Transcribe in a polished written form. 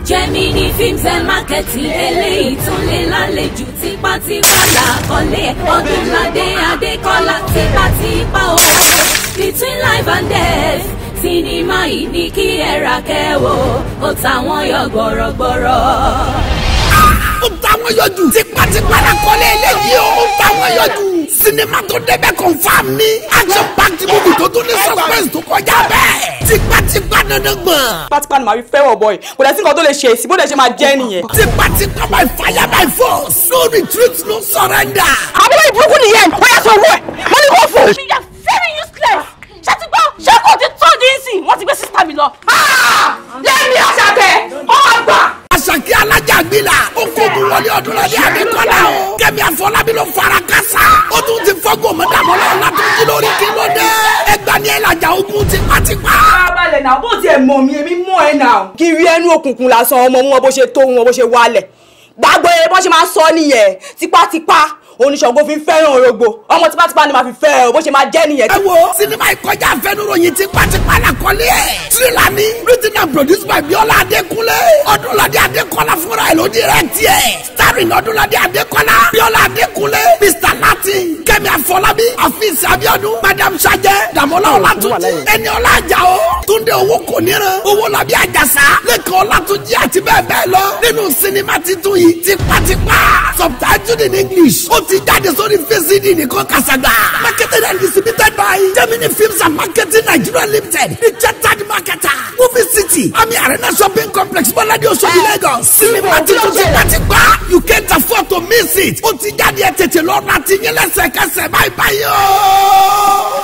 Gemini Films and Marketing eléyìí tún lè lálejò tipátipá làkọlé Ọdúnládé Adékọ́lá tipátipá o. Between life and death, sinimá yìí ní kí ẹ ra kẹ́wò, ó táwọn yọ gbọ̀rọ̀gbọ̀rọ̀. Ó táwọn yọ jù. Tipátipá làkọlé eléyìí o. Ó táwọn yọ jù. Sinimá tó débẹ̀ confam ni. Action packed movie tó tún ní suspense tó kọjá bẹ́ẹ̀. Tipátipá dandan gbọ̀n. Tipátipá ni màá fi fẹ́ràn bọ̀ yìí, kò dẹ̀ sí nǹkan tó lè ṣe èsì bó dẹ̀ ṣe máa jẹ́ nìyẹn. Tipátipá by fire by force. No retreat, no surrender. Àbúrò ìbúrúkú nìyẹn, ó yà sọ owó ẹ̀, mo ní kó fò. You are very useless. Ṣé ti gbọ́? Ṣé kò ti tó di nsìn? Wọ́n ti gbé sísá mi lọ. Lẹ́mi Àṣàkẹ́, ó máa gbà. Àṣàkẹ́ alájàgbìlà ó kógun wọlé Ọdúnládé Adékọ́lá o. Kẹ́mi Àfọlábí ló fara kásá. Ó tún ti fọ́gùn mọ́dàmọ́lá Ọlátúnjí lórí kí ló dé. Ẹgbà ni ẹ làjà ogun tipátipá. Balẹ̀ náà, bó tiẹ̀ mọ̀ mi, èmi mọ̀ ẹ́ náà. Kí rí ẹnu òkùnkùn lásán, ọmọ wọn bó ṣe tó wọn bó ṣe wálẹ̀. Gbàgbé bó ṣe máa sọ nìyẹn, tipátipá oníṣògo fi ń fẹ́ràn orogbo, ọmọ tipátipá ni màá fi fẹ́ ẹ, bó ṣe máa jẹ́ nìyẹn. Ẹ wo sinimá ìkọjá àfẹnuròyìn tipátipá làkọlé ẹ̀. Thriller ni, written and produced by Bíọ́lá Adékúnlé. Ọdúnládé Adékọ́lá fúnra ẹ̀ ló direct ẹ̀. Starring Ọdúnládé Adékọ́lá, Bíọ́lá Adékúnlé, Mr Latin, Kẹ́mi Àfọlábí, Afeez Abiodun, Madam Sajẹ, Dàmọ́lá Ọlátúnjí, Ẹniọlá Àjàó, Túndé Owó Kòníran, Owólabí Àjàsá, Lẹ́kàn Ọlátúnjí àti bẹ́ẹ̀ bẹ́ẹ̀ lọ. Nínú sinimá titun yìí, tipátipá, subtitled in English, ó ti jáde sórí VCD nìkan kàṣàgbà. Marketed and distributed by Gemini Films and Marketing Nigeria Limited, the chartered marketer, Movie City, Ami Arena Shopping Complex, Bọ́ládé Oṣòdì, Lagos. Sinimá titun tipátipá, you can't afford to miss it. Ó ti jáde, ẹ̀ tètè lọ láti yín lẹ́sẹ̀kẹsẹ̀ báyìí báyìí o.